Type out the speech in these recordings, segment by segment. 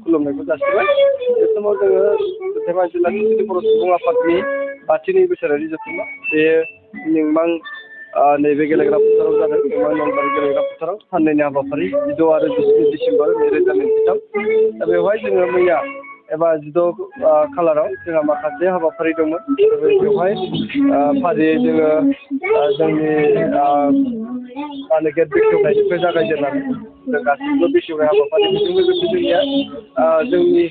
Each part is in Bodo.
खुलुमनायखौ जासिबाय बे समाव जोङो धेमाजि जिल्ला खौसेथि बर' सुबुं आफादनि 5थि बोसोरारि जथुम्मा बे निंमां नैबे गेलेग्रा फोथाराव जादों निंमां नलबारि गेलेग्रा फोथाराव साननैनि हाबाफारि 16 आरो 17 डिसेम्बर 2023 दा बेवहाय जोङो मैया एबा 16 खालाराव जोंहा माखासे हाबाफारि दंमोन बेवहाय फारियै जोङो जोंनि गेट बेखेवनायनिफ्राय जागायजेननानै जों गासिबो बेखेवनाय हाबाफारि बेजों लोगोसे जोंनिया जोंनि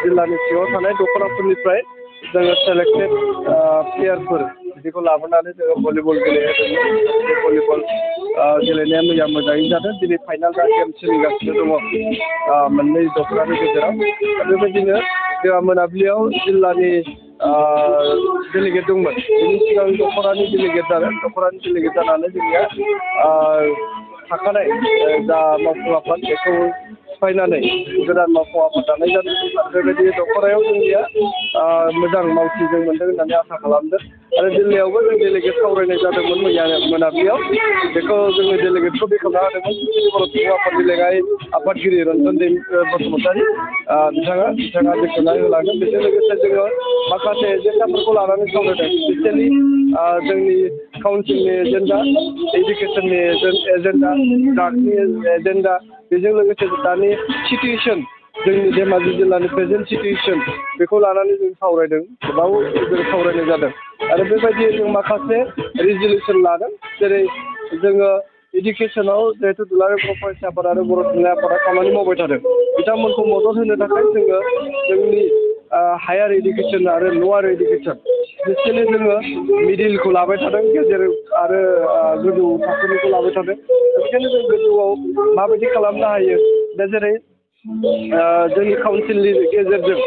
जिल्लानि सिङाव थानाय दख'राफोरनिफ्राय जोङो सेलेक्टेड प्लेयारफोर बिदिखौ लाबोनानै जोङो भलिबल गेलेहोदोंमोन बे भलिबल गेलेनाया मैया मोजाङै जादों दिनै फाइनाल दा गेम सोलिगासिनो दङ मोननै दख'रानि गेजेराव दा बेबायदिनो जोंहा मोनाबिलियाव जिल्लानि डेलिगेट दंमोन बेनि सिगां दख'रानि डेलिगेट जागोन दख'रानि डेलिगेट जानानै जोंनिया थाखानाय जा मावफुं आफाद बेखौ सिफायनानै गोदान मावफुं आफाद दानाय जादों बेबायदि दख'रायाव जोंनिया मोजां मावथिजों मोनदों होननानै आसा खालामदों आरो जिल्लायावबो जों डेलिगेट सावरायनाय जादोंमोन मैया मोनाबिलियाव बेखौ जोङो डेलिगेटखौ बेखेवना होदोंमोन बर' सुबुं आफादनि लेङाइ आफादगिरि रन्जन बसुमतारी बिथाङा बेखेवना होलांगोन बेजों लोगोसे जोङो माखासे एजेन्डाफोरखौ लानानै सावरायदों स्पेसियेलि जोंनि काउन्सिलनि एजेन्डा इडुकेसननि एजेन्डा ड्राग्सनि एजेन्डा बेजों लोगोसे दानि सिटुवेसन जोंनि धेमाजि जिल्लानि प्रेजेन्ट सिटुवेसन बेखौ लानानै जों सावरायदों गोबाव जों सावरायनाय जादों आरो बेबायदि जों माखासे रिजलिउसन लादों जेरै जोङो इडुकेसनाव जिहेतु दुलाराय बर' फरायसा आफाद आरो बर' थुनलाइ आफादा खामानि मावबाय थादों बिथांमोनखौ मदद होनो थाखाय जोङो जोंनि हायार इडुकेसन आरो लवार इडुकेसन स्पेसियेलि जोङो मिडिलखौ लाबाय थादों गेजेर आरो गोजौ थाखोनिखौ लाबाय थादों बेनिखायनो जों गोजौआव माबायदि खालामनो हायो दा जेरै जोंनि काउन्सिलनि गेजेरजों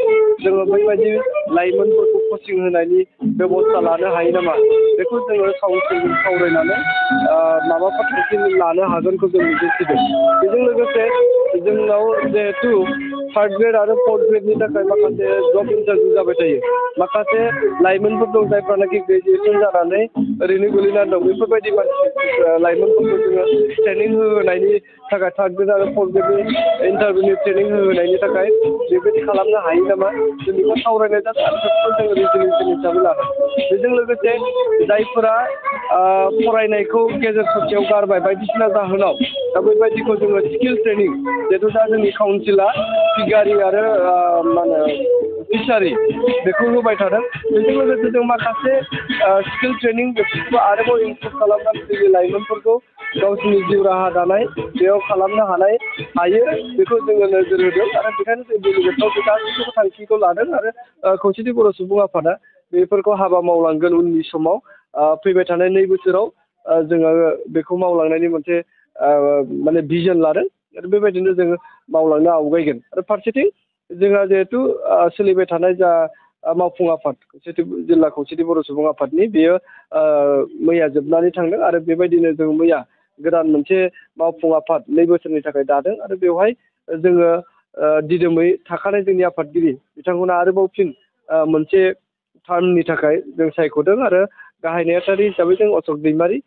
जोङो बैबायदि लाइमोनफोरखौ कचिं होनायनि बेबस्था लानो हायो नामा बेखौ जोङो काउन्सिलजों सावरायनानै माबाफोर थांखि लानो हागोनखौ जों मिजिंथिदों बेजों लोगोसे जोंनाव जिहेतु 3rd ग्रेड आरो 4th ग्रेडनि थाखाय माखासे जब इन्टारभिउ जाबाय थायो माखासे लाइमोनफोर दं जायफ्रानाखि ग्रेजुवेसन जानानै ओरैनो गोलैनानै दं बेफोरबायदि लाइमोनफोरखौ जोङो ट्रेनिं होनायनि थाखाय 3rd ग्रेड आरो 4th ग्रेडनि इन्टारभिउनि ट्रेनिं होनायनि थाखाय बेबायदि खालामनो हायो नामा जों बेखौ सावरायनाय जादों आरो बेखौ जोङो रिजलिउसन हिसाबै लादों बेजों लोगोसे जायफोरा फरायनायखौ गेजेर ससेयाव गारबाय बायदिसिना जाहोनाव दा बेबायदिखौ जोङो स्किल ट्रेनिं जिहेतु दा जोंनि काउन्सिला फिगारि आरो मा होनो फिसारि बेखौ होबाय थादों बेजों लोगोसे जों माखासे स्किल ट्रेनिं बेफोरखौ आरोबाव इनक्लुड खालामनानै जोंनि लाइमोनफोरखौ गावसोरनि जिउ राहा दानाय बेयाव खालामनो हायो बेखौ जोङो नोजोर होदों आरो बेखायनो जों डेलिगेटआव बे गासैबो थांखिखौ लादों आरो खौसेथि बर' सुबुं आफादा बेफोरखौ हाबा मावलांगोन उननि समाव फैबाय थानाय 2 बोसोराव जोङो बेखौ मावलांनायनि मोनसे माने भिजन लादों आरो बेबायदिनो जोङो मावलांनो आवगायगोन आरो फारसेथिं जोंहा जिहेतु सोलिबाय थानाय जा मावफुं आफाद जिल्ला खौसेथि बर' सुबुं आफादनि बेयो मैया जोबनानै थांदों आरो बेबायदिनो जों मैया गोदान मोनसे मावफुं आफाद 2 बोसोरनि थाखाय दादों आरो बेवहाय जोङो दिदोमै थाखानाय जोंनि आफादगिरि बिथांमोना आरोबाव फिन मोनसे टार्मनि थाखाय जों सायख'दों आरो गाहाय नेहाथारि हिसाबै जों अशक दैमारि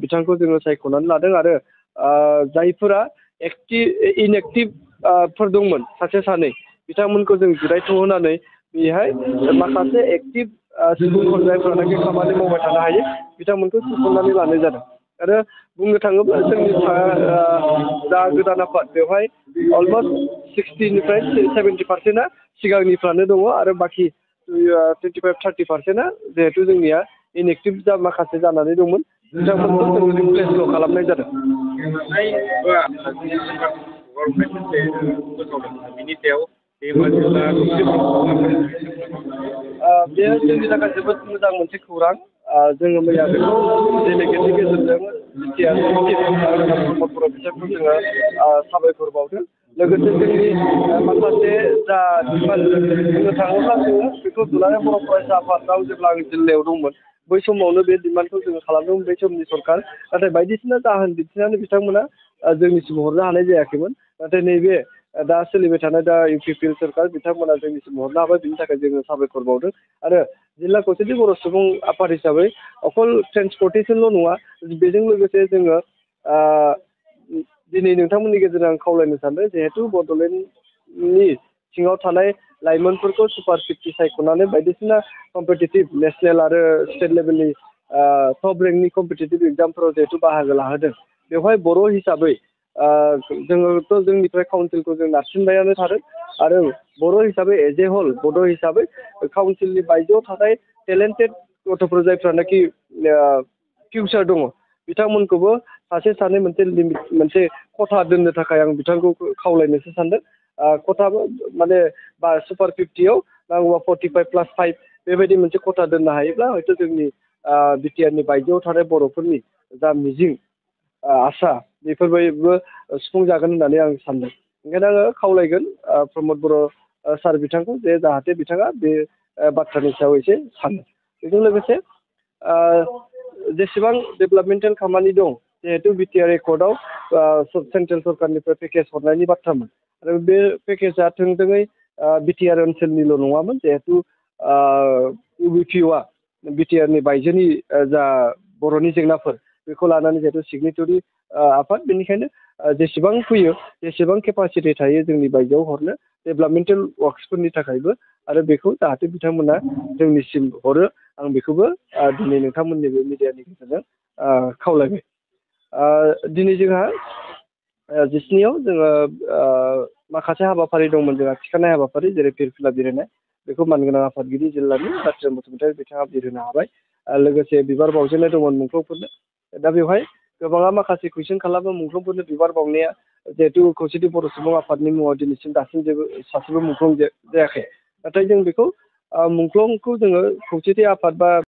बिथांखौ जोङो सायख'नानै लादों आरो जायफोरा इनएक्टिभ फोर दंमोन सासे सानै बिथांमोनखौ जों जिरायथ'होनानै बेहाय माखासे एक्टिभ सुबुंफोर जायफोरानाखि खामानि मावबाय थानो हायो बिथांमोनखौ सुख'नानै लानाय जादों आरो बुंनो थाङोब्ला जोंनि जा गोदान आफाद बेवहाय अलमस्ट 60निफ्राय 70%आ सिगांनिफ्रानो दङ आरो बाखि 25-30%आ जिहेतु जोंनिया इनएक्टिभ माखासे जानानै दंमोन बिथांमोनखौ जों रिप्लेसल' खालामनाय जादों बेयो जोंनि थाखाय जोबोद मोजां मोनसे खौरां जोङो मैया बेखौ डेलिगेटनि गेजेरजों बिथांखौ जोङो साबायखर बावदों लोगोसे जोंनि माखासे जा बुंनो थाङोब्ला जोङो बेखौ दुलाराय बर' फरायसा आफादाव जेब्ला आं जिल्लायाव दंमोन बै समावनो बे डिमान्डखौ जोङो खालामदोंमोन बै समनि सरकार नाथाय बायदिसिना जाहोन दिन्थिनानै बिथांमोना जोंनिसिम हरनो हानाय जायाखैमोन नाथाय नैबे दा सोलिबाय थानाय दा UPPL सरकार बिथांमोना जोंनिसिम हरनो हाबाय बिनि थाखाय जोङो साबायखर बावदों आरो जिल्ला खौसेथि बर' सुबुं आफाद हिसाबै अकल ट्रेन्सपर्टेसनल' नङा बेजों लोगोसे जोङो दिनै नोंथांमोननि गेजेराव आं खावलायनो सानदों जिहेतु बड'लेण्ड नि सिङाव थानाय लाइमोनफोरखौ सुपार 50 सायख'नानै बायदिसिना कम्पिटिटिभ नेसनेल आरो स्टेट लेभेलनि टप रेंकनि कम्पिटिटिभ एग्जामफोराव जिहेतु बाहागो लाहोदों बेवहाय बर' हिसाबै जोङोथ' जोंनिफ्राय काउन्सिलखौ जों नारसिनबायानो थादों आरो बर' हिसाबै एज ए होल बड' हिसाबै काउन्सिलनि बायजोआव थानाय टेलेन्टेड गथ'फोर जायफ्रानाखि फिउचार दङ बिथांमोनखौबो सासे सानै मोनसे खथा दोननो थाखाय आं बिथांखौ खावलायनोसो सानदों खथा माने सुपार 50आव नांगौबा 45+5 बेबायदि मोनसे खथा दोननो हायोब्ला हयथ' जोंनि बिटिआरनि बायजोआव थानाय बर'फोरनि जा मिजिं आसा बेफोरबायदिबो सुफुंजागोन होननानै आं सानदों ओंखायनो आङो खावलायगोन प्रमद बर' सार बिथांखौ जे जाहाथे बिथाङा बे बाथ्रानि सायाव एसे सानो बेजों लोगोसे जेसेबां डेभेलपमेन्टेल खामानि दं जिहेतु बिटिआर एकर्डआव सेन्ट्रेल सरकारनिफ्राय पेकेज हरनायनि बाथ्रामोन आरो बे पेकेजआ थोंजोङै बिटिआर ओनसोलनिल' नङामोन जिहेतु इउबिपिअआ बिटिआरनि बायजोनि जा बर'नि जेंनाफोर बेखौ लानानै जिहेतु सिगनेटरि आफाद बेनिखायनो जेसेबां फैयो जेसेबां केपासिटि थायो जोंनि बायजोआव हरनो डेभेलपमेन्टेल वर्क्सफोरनि थाखायबो आरो बेखौ जाहाथे बिथांमोना जोंनिसिम हरो आं बेखौबो दिनै नोंथांमोननि बे मिडियानि गेजेरजों खावलायबाय दिनै जोंहा 19आव जोङो माखासे हाबाफारि दंमोन जोंहा थिखानाय हाबाफारि जेरै फिरफिला बिरहोनाय बेखौ मानगोनां आफादगिरि जिल्लानि बाथ्रा बसुमतारी बिथाङा बिरहोनो हाबाय लोगोसे बिबार बावजेननाय दंमोन मुंख्लंफोरनो दा बेवहाय गोबाङा माखासे कुइसन खालामो मुंख्लंफोरनो बिबार बावनाया जिहेतु खौसेथि बर' सुबुं आफादनि मुङाव दिनैसिम दासिम सासेबो मुंख्लं जायाखै नाथाय जों बेखौ मुंख्लंखौ जोङो खौसेथि आफाद बा